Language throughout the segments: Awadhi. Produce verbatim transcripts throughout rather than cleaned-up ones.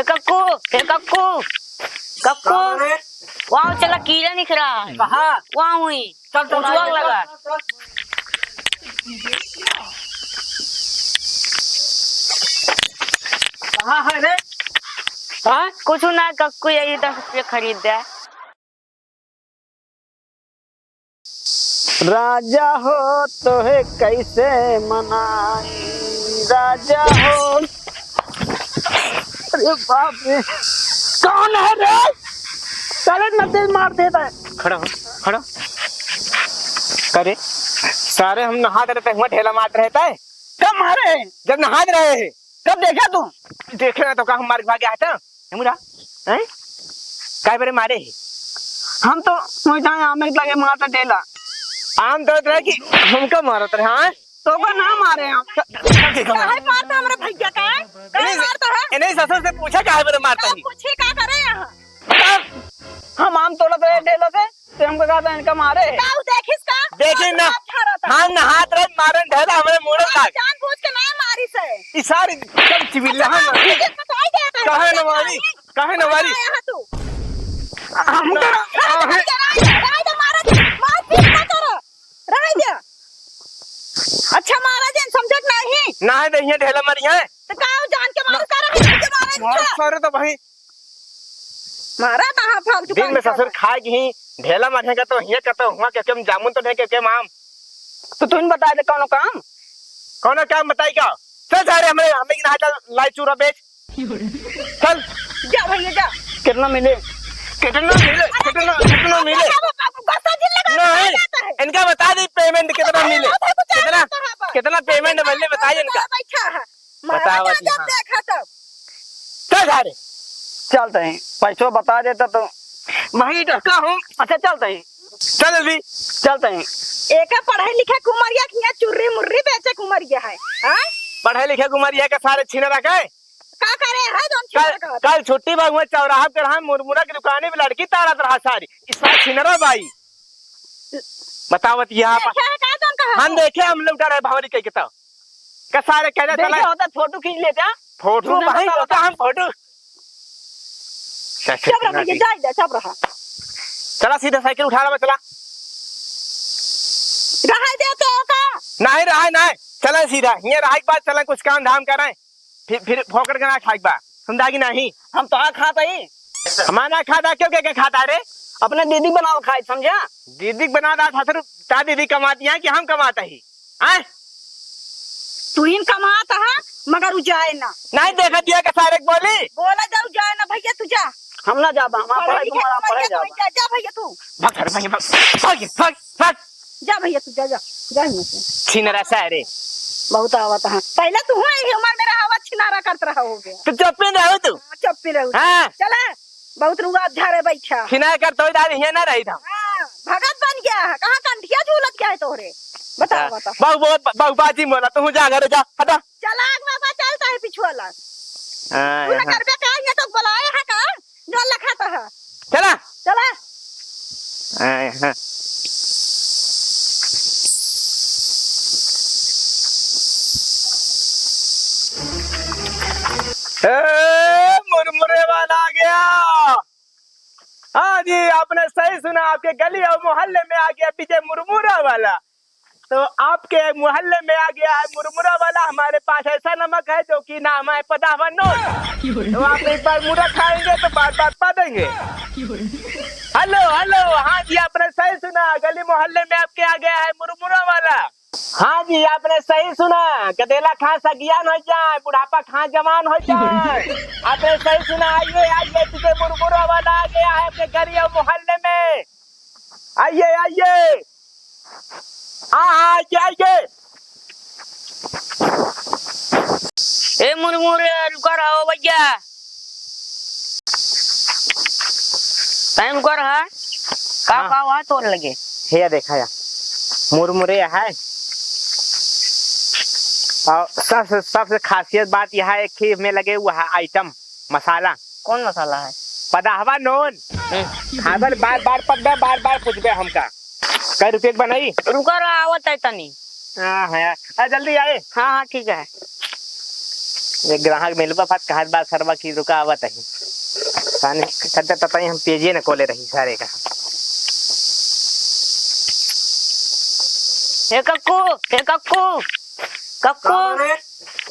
कक्कू, हे कक्कू, कक्कू, कहाँ रे? वहाँ चला, कीड़ा निकरा है। कहाँ? वहाँ हुई। चल, चल, उजवा चल, लगा। चल, चल। कहाँ है रे? हाँ? कुछ ना कक्कू, यही दस रुपये खरीद दे। राजा हो तोहे कैसे मनाई, राजा हो। अरे बाप रे, कौन है रे? साले नदी मार देता है। खड़ा हो, खड़ा। अरे सारे हम नहात रहते हैं, ढेला मारत रहता है। कब मारे? जब नहात रहे हैं। कब देखा तू? देखे ना तो का हम मार के भाग गया था? हेमुरा, हैं? काय बरे मारे है? हम तो वही था, आम के लगे मारता ढेला। आम तोड़त रहे कि हमका मारत रहे, हाँ? तो को ना मारे हम। काहे मारता हमरा भैया का? काहे इन्हें, मारता है? इन्हें ससुर से पूछा काहे बरे मारता है? पूछे का करे यहाँ? हम आम तोड़त रहे ढेला से, तो हमको कहा था इनका मारे है। का उ देखिस का? देखिस ना। अच्छा रहता। हम नहात रहे, मारन ढेला हमरे मुड़े लाग। जानबूझ के ना मारिस है। ई सारी कब चिबिल्ला हम। बताई देता है। काहे न मारी? काहे न मारी? यहाँ तू। हम तो रह, रह, रह, रह, रह, मारा, मार पीट ना करो। रह जा। अच्छा मारा जे समझत नहीं। ना है, दहिया ढेला मारी है। तो का जान के मार कर रहे हैं, के मारे मार छोड़। सारे तो भाई। मारा तो हाँ फालतू दिन में काम ससुर कर। खाए की ही ढेला मारे का तो हिया का तो हुआ के, के हम जामुन तो नहीं के, के हम आम। तो तू ही बता दे कौनो काम। कौनो काम बताई का? चल सारे हमें, हमें की नहा चल, लाई चूरा बेच। चल। जा भैया, जा। कितना मिले? कितना मिले? कितना, कितना मिले? गुस्सा जिन लगा नहीं, जाता है। इनका बता दे payment कितना मिले? कितना, कितना payment मिले बताइए इनका। बैठा है। बताओ मारा जी, जब हाँ। देखा तब। चल सारे। चलते हैं, पैसो बता देता तो। वहीं तो का हूँ। अच्छा, चलते हैं। चल जल्दी। चलते हैं। एका पढ़े लिखे के उमरिया कि यहाँ चुर्री मुर्री बेचे के उमरिया है, हाँ? पढ़े लिखे के उमरिया के सारे छिनरा के। का करे है जौन कल, छिनरा का? कल छुट्टी बा, हुआ चौराहा पे रहा, मुरमुरा की दुकाने पे लड़की तारत रहा सारी। इस बार छिनरा बाई। बतावत यहाँ पर। देखे है का जौन कहा हम है? देखे, हम लौटा रहे भंवरी कह के तो। का सारे कह देता देखे ना। होता, फोटो खींच लेते, हाँ? फोटो तू भाई, बता, होता बता। हम फोटो। चुप रह भैया, जा इधर, चुप रहा। चला सीधा साइकिल उठा ला, चला। रहा दे तो का? नहीं, रहा नहीं। चला सीधा। ये रहा एक बात, चला कुछ काम धाम करें। फिर, फिर फोकट के ना खाए बा। सुनता कि नहीं? हम तो हाँ खाता ही। हमारा ना खाता, क्यों, क्या, क्या खाता रे? अपने दीदी बनाओ खाए, समझा? दीदी के बना दा था, ता दीदी कमाती है कि हम कमाता ही? आय? तू ही कमात है, मगर उ जाए ना। नहीं देखा दिया के सारे के बोली? बोला जाऊ जाए ना भैया, तू जा। हम ना जाबा, हम पढ़े पढ़े लिखे तुम्हारा मत पढ़े जा, जाबा। जा, जा भैया तू। भाग, भाग, भाग, भाग, भाग, भाग। जा भैया तू, जा, जा, जा यहाँ से। छिनरा सारे। बहुत आवत है। पहले तू हुआ यही उम्र में रहा, आवाज छिनारा करत रहा हो गया। तो चुप ही रहो तू। हाँ, चुप ही रहो। हाँ। चला। बहुत रुआ झारे बैठा। छिनारा करत हो, दादी, हियाँ ना रही था। हाँ, भगत बन गया है। कहाँ कंठिया झूलत गया है तोहरे? बताओ, अच्छा। बताओ। बहु, बहु, बहु बाजी मोला, तू जा घरे जा, हटा। चला, आग बाबा चलता है पिछुआ ला। हाँ, तू ना यहाँ। करबे का, ये तो बुलाए है का? जो लखा तो है। चला। चला। हाँ, यहाँ। ए, मुरमुरे वाला आ गया। हाँ जी, आपने सही सुना, आपके गली और मोहल्ले में आ गया विजय मुरमुरा वाला। तो आपके मोहल्ले में आ गया है मुरमुरा वाला। हमारे पास ऐसा नमक है जो कि नाम है पदावा नोट। तो आप एक बार मुरा खाएंगे तो बार बार पा देंगे। हेलो, हेलो, हाँ जी, आपने सही सुना, गली मोहल्ले में आपके आ गया है मुरमुरा वाला। हाँ जी, आपने सही सुना, गदेला खां सगियान हो जाए, बुढ़ापा खां जवान हो जाए। आपने सही सुना, आइए, आइए, तुझे मुरमुरा वाला आ गया है आपके गली और मोहल्ले में। आइए, आइए। हाँ, हाँ, आइए, आइए। ए मुरमुरे, रुका रहो भैया। तैं रुका रहा। का, हाँ। का हुआ तोर लगे? हे या देखा या। मुरमुरे है। और सबसे, सबसे खासियत बात यह है कि में लगे हुआ है item, मसाला। कौन मसाला है? पदाहवा नोन। हम्म। खाबल बार बार पकबे, बार बार पूछबे हमका। कै रुपये के बनाई? रुका रहा, आवत है तनी। हाँ, है। आ, जल्दी आए। हाँ, हाँ, ठीक है। एक ग्राहक मिलबा फट कहत बा सरवा की रुका आवत ही। सानी कत्ते ततई हम पेजिए न कोले रही सारे का। हे कक्कू, हे कक्कू, कक्कू, कहाँ रे?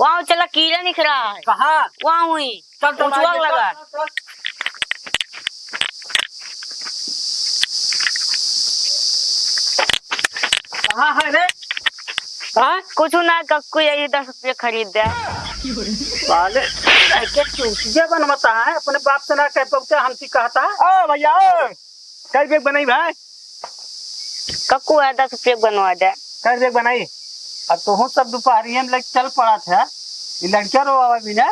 वहाँ चला कीड़ा निकला है। कहाँ? वहाँ हुई। चल, चल, ऊँचवा आइए, लगा। चल, चल, चल। कहाँ है रे? हाँ? कुछ ना कक्कू, यही दस रुपये खरीद दे। साले, ऐसे चूतिया बनवाता है, अपने बाप से ना कह पाते, हमसे कहता है। ओ भैया, ओ, कई बैग बनाई भाई? कक्कू है, दस रुपये बनवा दे। कई बैग बनाई? अब तो हूँ सब दोपहरिया में लेके चल पड़ा था, ये लड़कियाँ रोवा भी ना।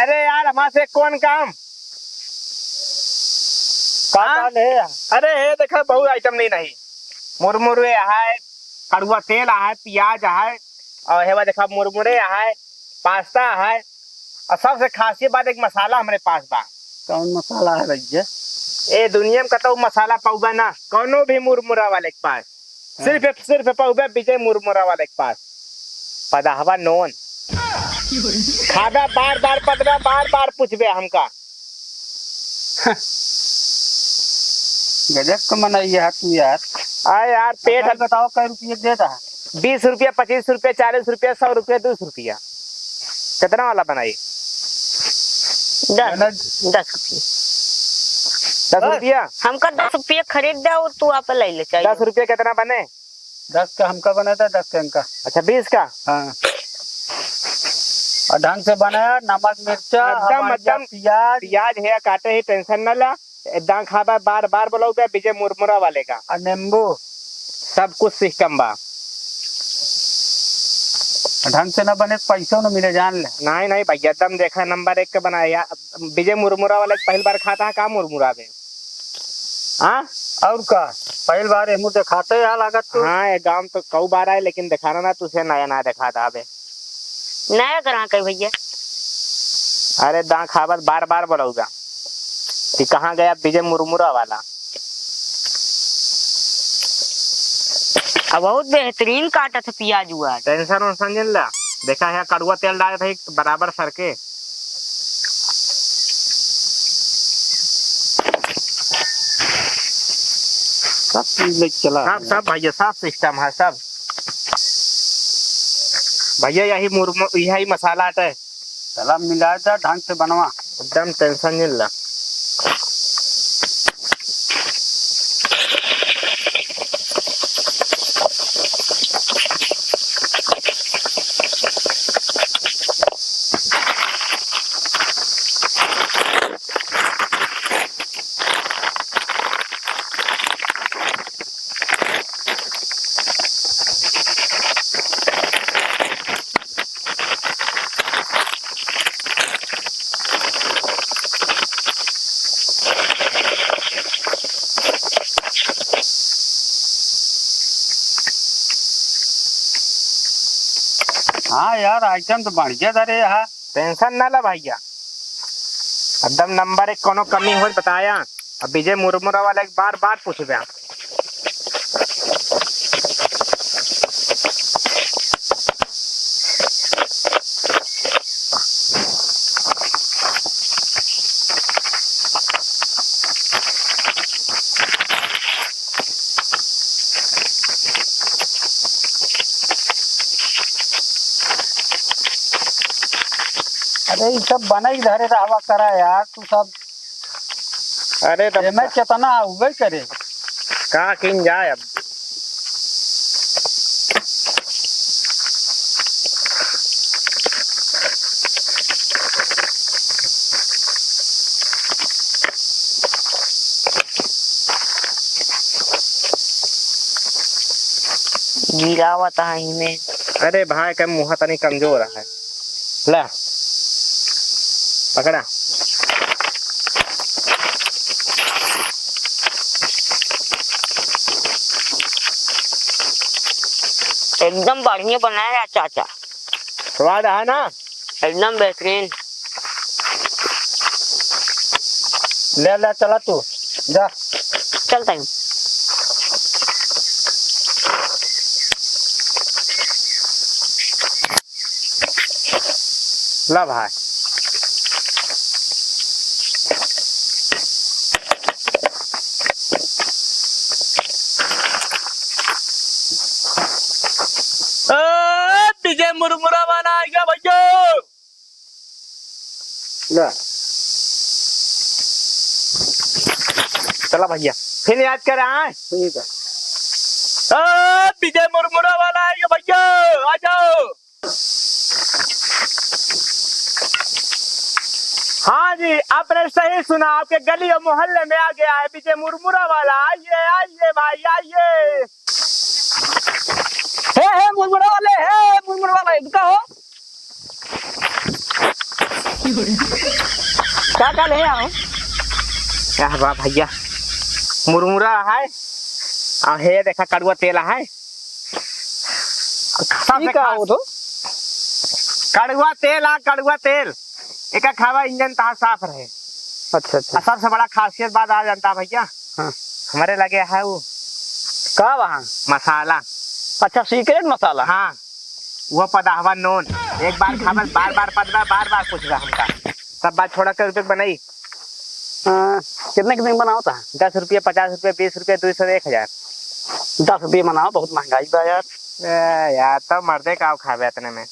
अरे यार, हमारे से कौन काम? का हाँ? का ले? अरे हे देखा, बहुत आइटम नहीं, नहीं। मुरमुरे है, कड़ुआ तेल है, प्याज है, और हेवा देखा मुरमुरे है, पास्ता है, और सबसे खासी बात एक मसाला हमरे पास बा। कौन मसाला है भैया? ए दुनिया में कतौ मसाला पाउबा ना, कौनो भी मुरमुरा वाले के पास। हाँ। सिर्फ, सिर्फ पाउबे विजय मुरमुरा वाले के पास। पदहवा नोन। खाबे बार बार पदबे, बार बार पूछबे हमका। गजब का मनई है तू यार। आ यार, पेट अच्छा, बताओ, कै रुपये देता है? बीस रुपया, पच्चीस रुपया, चालीस रुपया, सौ रुपया, दो सौ रुपया। कितना वाला बनाई? दस, दस रुपया। दस रुपया? हमका दस रुपया खरीद दे और तू आप ले ले चाहिए। दस रुपया कितना बने? दस का हमका बना था, दस का इनका। अच्छा, बीस का? हाँ। और ढंग से बनाया, नमक, मिर्चा, एकदम, बढ़िया एकदम। प्याज। प्याज है, काटे ही, tension ना ला। एकदम खाबा, बार बार बोलाऊ बे, विजय मुरमुरा वाले का। और नींबू। सब कुछ system बा। ढंग से ना बने, पैसों ना मिले, जान ले। नहीं, नहीं भैया, एकदम देखा, number एक के बनाया। विजय मुरमुरा वाले के पहली बार खाता है का मुरमुरा बे? हाँ? और का? पहली बार एमू देखाते है लागत तो। हाँ, ये गाँव तो कऊ बार आए, लेकिन देखाना ना तुझे नया नया देखाता अबे। नया ग्राहक है भैया। अरे दाँ खाबत बार बार बोलौगा कि कहाँ गया विजय मुरमुरा वाला। अब बहुत बेहतरीन काटत है पियाज उआज। Tension वेंशन जिन ला, देखा है कड़ुआ तेल डालत है बराबर सर के। सब चीज लेके चला सब, है। सब भैया, सब system है, सब। भैया, यही मुरमु-, यही मसाला आटे। चला, मिला दे, ढंग से बनवा। एकदम tension नहीं ला। हाँ यार, item तो बढ़िया धरे है। Tension ना ला भैया, एकदम number एक, कोनो कमी होई बताया। अब विजय मुरमुरा वाला एक बार, बार पूछबे आप। अरे, ई सब बनई धरे रहवा करा यार, तू सब। अरे, तब एमे का केतना आउबे करे। का किन जाए अब? गिरावत है इमे। अरे भाई, का मुँह तनी कमजोर है। ला, पकड़ा। एकदम बढ़िया बनाया है चाचा। स्वाद है ना? एकदम बेहतरीन। ले, ले, चला तू, जा। चलता हूँ। ला भाई। ए, विजय मुरमुरा वाला आ गया भैया। ला। चला भैया, फिर याद कर आए। ठीक है। ए, विजय मुरमुरा वाला आ गया भैया, आ जाओ। हाँ जी, आपने सही सुना, आपके गली और मोहल्ले में आ गया है विजय मुरमुरा वाला। आइए, आइए भाई, आइए। हे, हे, मुरमुरा वाले, हे, मुरमुरा वाले, रुका हो। का, का ले आओ? क्या बा भैया, मुरमुरा है, और हे देखा कड़ुआ तेल है। सबसे ई का खास हो तो? कड़ुआ तेल आ, कड़ुआ तेल। एका खावा, इंजन तहार साफ रहे। अच्छा, अच्छा। आ सबसे बड़ा खासियत बात आ जानता भैया? हाँ। हमरे लगे है वो। का वहाँ? मसाला। अच्छा, सीक्रेट मसाला? हाँ। वो पदाहवा नोन। एक बार खाबा, बार बार पदबा, बार बार पूछबा हमका। सब बात छोड़ा के रुपये बनाई। हाँ, कितने कितने बनाओ ता? दस रुपये, पचास रुपये, बीस रुपये, दो सौ, एक हजार। दस रुपये बनाओ, बहुत महंगाई बा यार। ए यार, तब मर्दे का खाबे इतने में।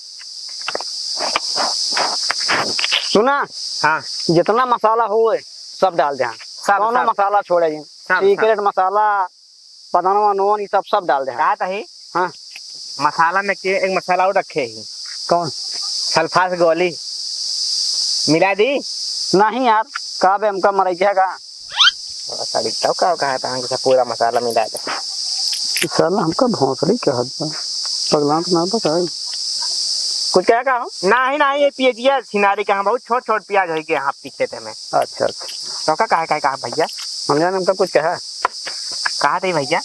सुना? हाँ। जितना मसाला होए, सब डाल दे। सब, कौनो सब। मसाला छोड़े जिन। सब, सीक्रेट सब। मसाला, पदनवा नोन, ई सब, सब डाल दे। का तही? हाँ। मसाला में के एक मसाला और रखे ही। कौन? सल्फास गोली। मिला दी? नहीं यार, का बे, हमका मरैया का? थोड़ा सा भी तो का कहा था, हमके पूरा मसाला मिला दे। साला हमका भोसड़ी कहत बा। पगला तो ना बा का? कुछ कहा का हो? नहीं, नहीं, ये पियजिया छिनारी का, हम बहुत छोट छोट प्याज होई के यहाँ पीछे थे में। अच्छा, अच्छा। तो का कहा, कहा, कहा भैया? हम जाने हमका कुछ कहा। कहा थे भैया?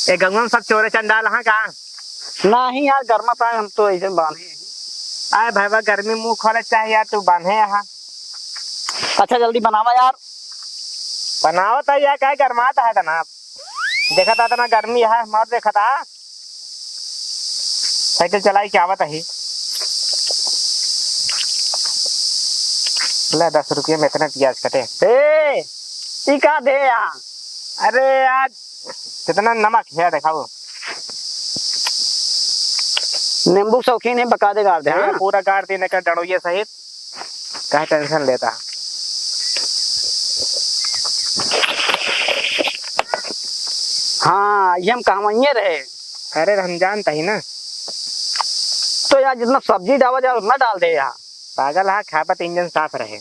ए गंगवा में सब चोरे चंडाल हाँ का? नहीं यार, गर्मा पाए हम तो ऐसे बांधे हैं। आए भाई बा, गर्मी मुंह खोले चाहे यार, तू बांधे यहाँ। अच्छा, जल्दी बनावा यार। बनावत है यार, काहे गरमात है तना? देखत है तना गर्मी है, मत देखत है। साइकिल चलाई के आवत है। ले, दस रुपये में इतने प्याज कटे। ए, ई का दे यहाँ? अरे यार, कितना नमक है, देखाओ। नींबू शौकीन है, बका दे गाड़ दे, ये हाँ? पूरा गाड़ देने का डंडोइया सहित, काहे टेंशन लेता? हाँ, ये हम कहवइये रहे। अरे, हम जानता ही ना। तो यार, जितना सब्जी डाला जाए, उतना डाल दे यार। पागल हा, खाबत इंजन साफ रहे।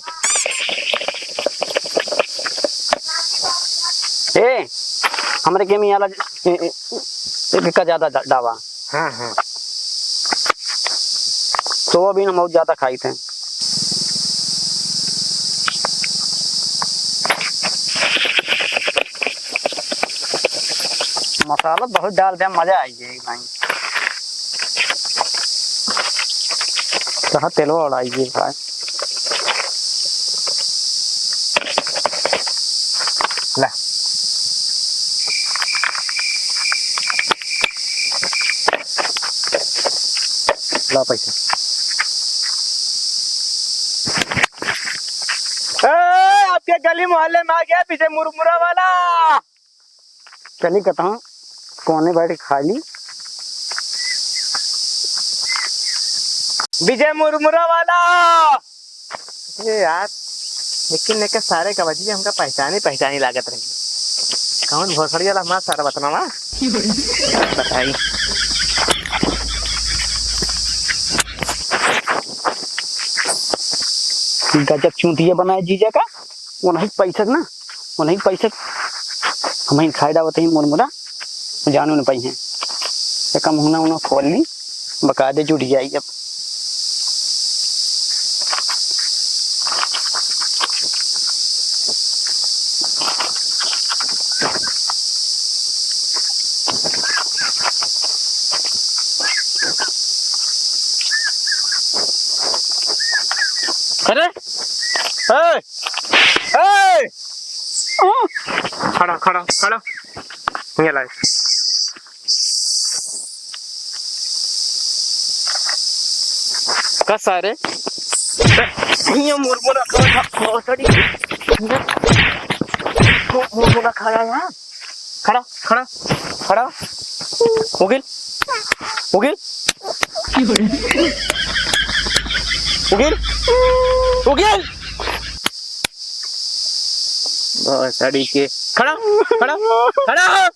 ए, हमरे के मियाला ए, ए, एक का ज्यादा डा-, डावा। हाँ, हाँ। सोयाबीन हम बहुत ज्यादा खाई थे। मसाला बहुत डाल दे, मजा आई जाए भाई। कहाँ तेलवा उड़ाई ये भाई। ला। ला पैसा। ए, आपके गली मोहल्ले में आ गया विजय मुरमुरा वाला। चली कतहूँ कोने बैठ के खा ली। विजय मुरमुरा वाला। अरे यार, लेकिन लेके सारे का वजह हमका पहचानी पहचानी लागत रही। कौन भोसड़ी वाला हमारा सारा बतना वा? बताई। गजब चूतिया बनाए जीजा का। वो नहीं पैसा ना, वो नहीं पैसा। हम ही खाए डावत ही मुरमुरा, वो जाने न पाई हैं। एक हम हुना हुना खोल ली, बकायदे जुट जाई अब। अरे, ए, ए, खड़ा, खड़ा, खड़ा। ये ला। का सारे? ये मुरमुरा खावा था, भोसड़ी। मु-, मुरमुरा खाया यहाँ। खड़ा, खड़ा, खड़ा। उगिल, उगिल, उगिल, उगिल। भोसड़ी के। खड़ा, खड़ा, खड़ा।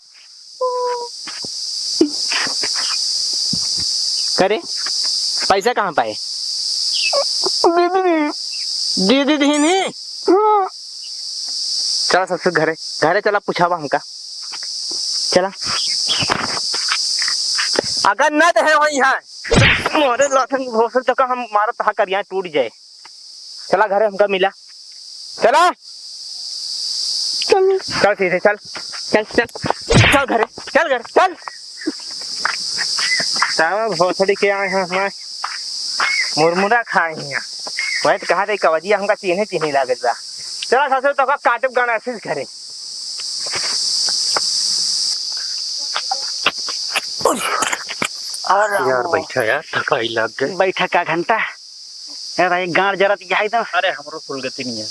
करे, पैसा कहाँ पाए? दीदी। दीदी दीनी? हाँ। चला ससुर घरे, घरे चला, पूछावा हमका। चला। अगर न तो है वही है, मोरे लाथन भोसड़ी तो का हम मारत हा करिया टूट जाए। चला घरे हमका मिला। चला। चल। चल सीधे चल। चल, चल। चल घरे। चल घरे। चल। सावा भोसड़ी के आए हैं हमारे। मुरमुरा खाए हैं। वही तो कहा थे कवजिया हमका चीन्हे चीन्हे लागत बा। चला सासू तो का काटब गाना आशीष घरे। अरे यार, बैठा यार, थकाई लग गई। बैठा का घंटा? यार, एक गांड जरा दिखाई दो। अरे, हमरो सुलगती नहीं है।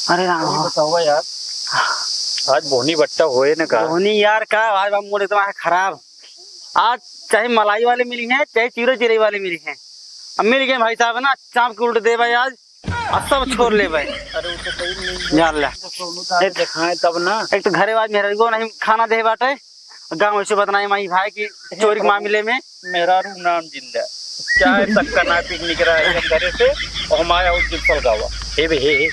अरे राम। अरे, बताओ यार, आज बोहनी बट्टा होए न का? बोहनी यार का, आज बा मूड एकदम खराब। आज चाहे मलाई वाले मिली हैं, चाहे चिवड़ा चिरई वाले मिली हैं, अब मिल गए भाई साहब ना, चाप के उल्ट दे भाई आज, आ सब छोड़ ले भाई। अरे, वो तो कहीं नहीं। जा ला। तो सोनू दा एक, दिखाएं तब ना। एक तो घरे आज मेहरारू को नहीं खाना दे बाटे, गाँव ऐसे बदनाम आई भाई कि चोरी के मामले में। मेहरारू नाम जिंदा, चाहे तक का ना पिकनिक रहा है हम घरे से, और हम आया उस दिन पलगावा। हे बे, हे, हे।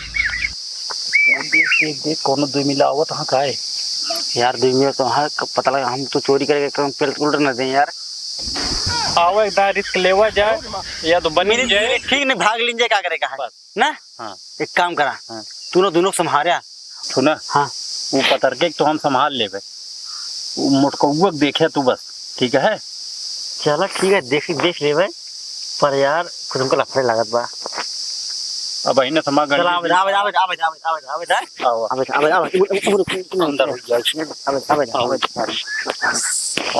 वो देख, देख, देख, कोनो दुई मिला आवत हाँ का है? यार, दुई मिला तो हाँ, क-, पता लगा, हम तो चोरी करके काम पेल उल्ट ना दें यार। आवा, एक दां रिस्क लेवा जाए, या तो बनी मेरी जाए। ठीक नहीं, भाग लीन जाए, का करे, कहा है? बस। ना? हाँ। एक काम करा। हाँ। तू ना दोनों संभारा। सुना? हाँ। वो पतरके के तो हम संभाल लेबे। वो मोटकौआ के देखे तू बस, ठीक है? चला ठीक है, देख, देख लेबे। पर यार, कुछ हमको लफड़े लागत बा। अब अहिने समा चला, गंडली आवे, आवे, आवे, आवे, आवे, आवे, आवे, आवे, आवे। आवा। आवे, आवे, आवे, आवे, आवे, आवे, अंदर हो जाओ। आवे, आवे, आवे।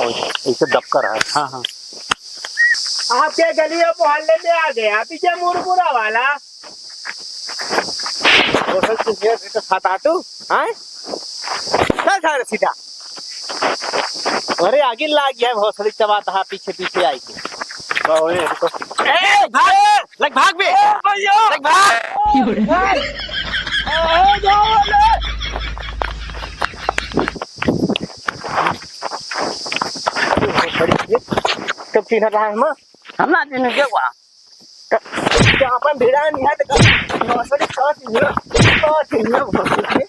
आवे। ऐसे दबका रहा। हाँ, हाँ। आपके गली और मोहल्ले में आ गया, पीछे मुरमुरा वाला। भोसड़ी के मेर से तो खाता तू, हैं? चल सारे सीधा। अरे आगे लाग गया भोसड़ी चबात हा पीछे पीछे आई के। बाबू, ये तो ए, भाग! लग भाग बे! ए, भैया! लग भाग! ए, ए, जाओ ले! भोसड़ी के। कब चिन्ह रहा है माँ? हम ना चिन्ह के हुआ। तो अपन भिड़ा नहीं है, तो भोसड़ी का चिन्ह, का चिन्ह भोसड़ी के।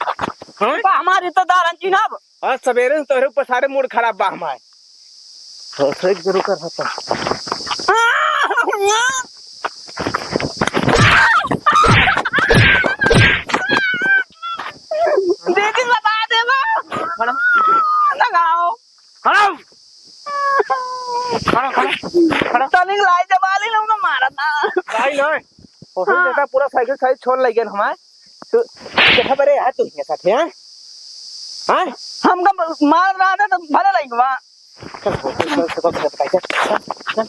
हाँ? बा, हमार रिश्तेदार हैं, चिन्हब। आज सवेरे से तोहरे ऊपर सारे मूड खराब बा हमार। भोसड़ी के जरूर कर सकता। दीदी बता दे बा। लगाओ। खड़ा हो। खड़ा, खड़ा, खड़ा। तनिक लाई जबाली लोग ना मारा था। लाई ना। ओसे हाँ। देखा पूरा साइकिल साइज छोड़ लग गया हमारे। तो देखा बरे यार तू ये साथ है, हाँ? हाँ? हमका मार रहा था तो भले लग गवा। चल, चल, चल, चल, चल, चल, चल।